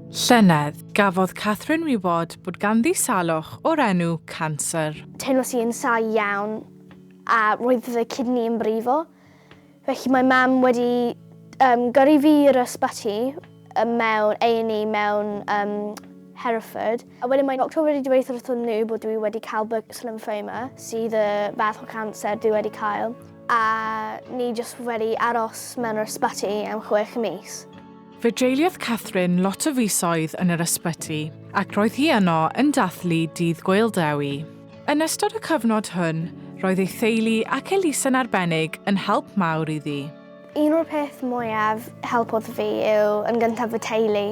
Llynedd, gafodd Catherine wybod bod ganddi salwch o'r enw canser. Teimlais i'n sâl iawn a roedd fy kidney yn brifo. Felly mae mam wedi um, gyrru fi i'r ysbyty mewn A&E mewn um, Hereford. A wedyn mae doctor wedi dweud wrthyn nhw bod dwi wedi cael Burkitt's lymphoma, sydd y fath o canser dwi wedi cael. A ni jyst wedi aros mewn yr ysbyty am chwech mis. Fe dreuliodd Catherine lot o fisoedd yn yr ysbyty ac roedd hi yno yn dathlu Dydd Gŵyl Dewi. Yn ystod y cyfnod hwn, roedd ei theulu ac elusen arbennig yn help mawr iddi. Un o'r peth mwyaf helpodd fi yw yn gyntaf fy teulu,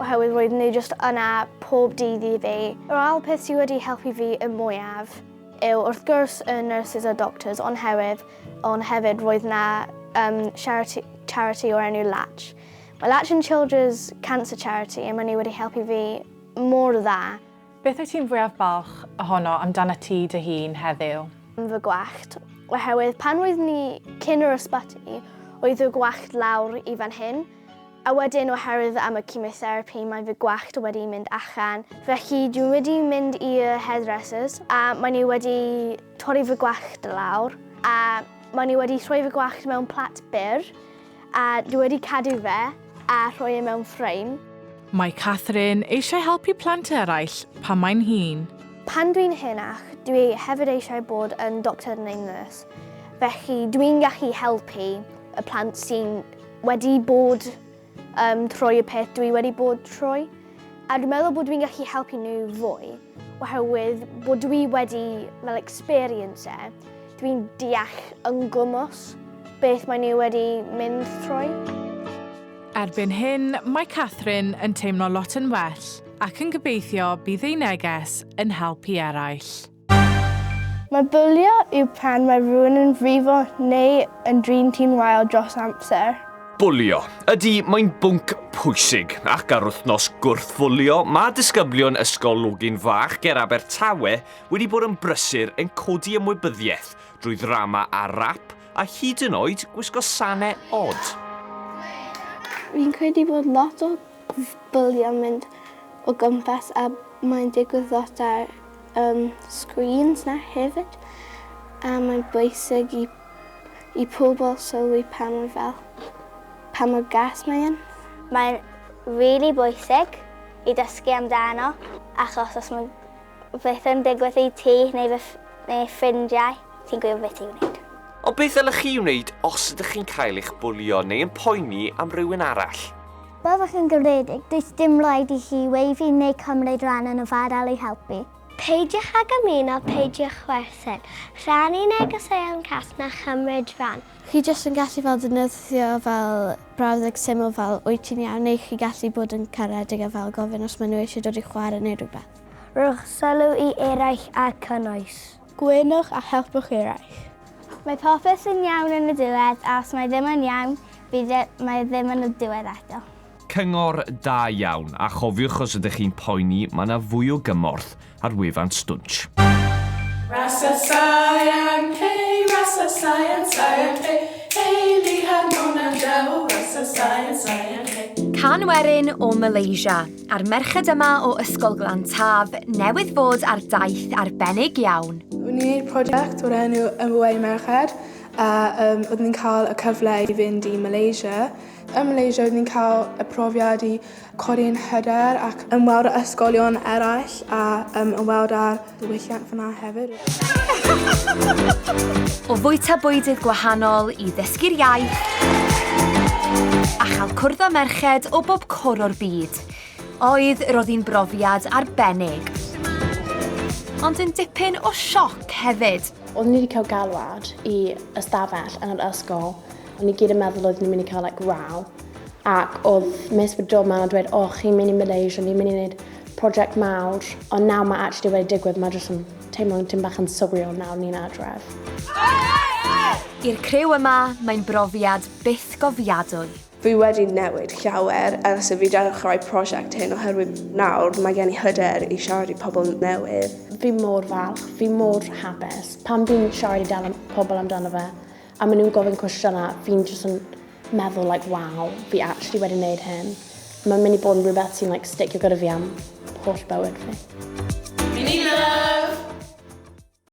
oherwydd roedd nhw jyst yna pob dydd i fi. Yr ail peth sydd wedi helpu fi y mwyaf yw wrth gwrs y nurses a doctors, ond hefyd, ond hefyd roedd na um, charity, charity o'r enw Latch. Mae Latch yn Children's Cancer Charity a maen nhw wedi helpu fi mor dda. Beth wyt ti'n fwyaf balch ohono amdanat ti dy hun heddiw? Fy gwallt, oherwydd pan roeddwn ni cyn yr ysbyty, roedd y gwallt lawr i fan hyn, a wedyn oherwydd am y chemotherapy mae fy gwallt wedi mynd allan. Felly dwi wedi mynd i'r hairdressers a maen nhw wedi torri fy gwallt lawr a maen nhw wedi rhoi fy gwallt mewn plat byr a dwi wedi cadw fe a rhoi e mewn fframe. Mae Catherine eisiau helpu plant eraill pan mae'n hŷn. Pan dwi'n hŷnach, dwi hefyd eisiau bod yn doctor neu nyrs. Felly dwi'n gallu helpu y plant sy'n wedi bod um, trwy y peth dwi wedi bod trwy. A dwi'n meddwl bod dwi'n gallu helpu nhw fwy, oherwydd bod dwi wedi fel experience e, dwi'n deall yn gwmws beth mae nhw wedi mynd trwy. Erbyn hyn, mae Catherine yn teimlo lot yn well ac yn gobeithio bydd ei neges yn helpu eraill. Mae bwlio yw pan mae rhywun yn frifo neu yn drin ti'n wael dros amser. Bwlio. Ydy, mae'n bwnc pwysig, ac ar wythnos gwrth-fwlio, mae disgyblion Ysgol Login Fach ger Abertawe wedi bod yn brysur yn codi ymwybyddiaeth drwy ddrama a rap A hyd yn oed gwisgo sane od. Fi'n credu bod lot o bwlio'n mynd o gwmpas a mae'n digwydd lot ar um, screens na hefyd. A mae'n bwysig i, i pobl sylwi pa mor fel, pa mor gas mae yn. Mae'n really bwysig i dysgu amdano achos os mae Beth yn digwydd i ti neu fy neu ffrindiau, ti'n gwybod beth i'w wneud. Ond beth ddylech chi wneud os ydych chi'n cael eich bwlio neu yn poeni am rywun arall? Byddwch yn garedig, does dim rhaid i chi weiddi neu cymryd rhan yn y fadal i helpu. Peidiwch ag ymuno, peidiwch chwerthin, rhannu negeseuon cas na chymryd rhan. Chi jyst yn gallu fel defnyddio fel brawddeg syml fel wyt ti'n iawn neu chi gallu bod yn caredig a fel gofyn os maen nhw eisiau dod i chwarae neu rhywbeth. Rhowch sylw i eraill a'r cynnwys. Gwenwch a helpwch eraill. Mae popeth yn iawn yn y diwedd a os mae ddim yn iawn, fydd e, mae ddim yn y diwedd eto. Cyngor da iawn, a chofiwch os ydych chi'n poeni, mae yna fwy o gymorth ar wefan Stwnsh. Rasa sayang, hey, rasa sayang, sayang, hey, hey, lihat nona jauh, rasa sayang, sayang, hey. Can werin o Malaysia, a'r merched yma o Ysgol Glan Taf newydd fod ar daith arbennig iawn. O'n i'n neud prosiect o'r enw Ymweu Merched a um, oeddwn i'n cael y cyfle i fynd i Malaysia. Ym Malaysia oeddwn i'n cael y profiad i codi'n hyder ac ymweld â ysgolion eraill a um, ymweld â'r diwylliant fyna hefyd. O fwyta bwydydd gwahanol i ddysgu'r iaith a chael cwrdd â merched o bob cwr o'r byd. Oedd, roedd hi'n brofiad arbennig. Ond yn dipyn o sioc hefyd. Oeddwn i wedi cael galwad i ystafell yn yr ysgol O'n ni gyd yn meddwl oeddwn ni'n mynd i cael like row. Ac oedd Miss wedi dod mewn a dweud, o, oh, chi'n mynd i Malaysia, ni'n mynd i wneud project mawr. Ond nawr mae actually wedi digwydd, mae jyst yn teimlo'n tim bach yn surreal nawr ni'n adref. I'r criw yma, mae'n brofiad bythgofiadwy. Fi wedi newid llawer ers i fi dechrau prosiect hyn oherwydd nawr mae gen i hyder i siarad i pobl newydd. Fi mor falch, fi mor hapus. Pan fi'n siarad i pobl amdano fe, A maen nhw'n gofyn cwestiynau, fi'n jyst yn meddwl like wow, fi actually wedi wneud hyn. Mae'n mynd i bod yn rhywbeth sy'n like, sticio gyda fi am holl bywyd fi. Mini love.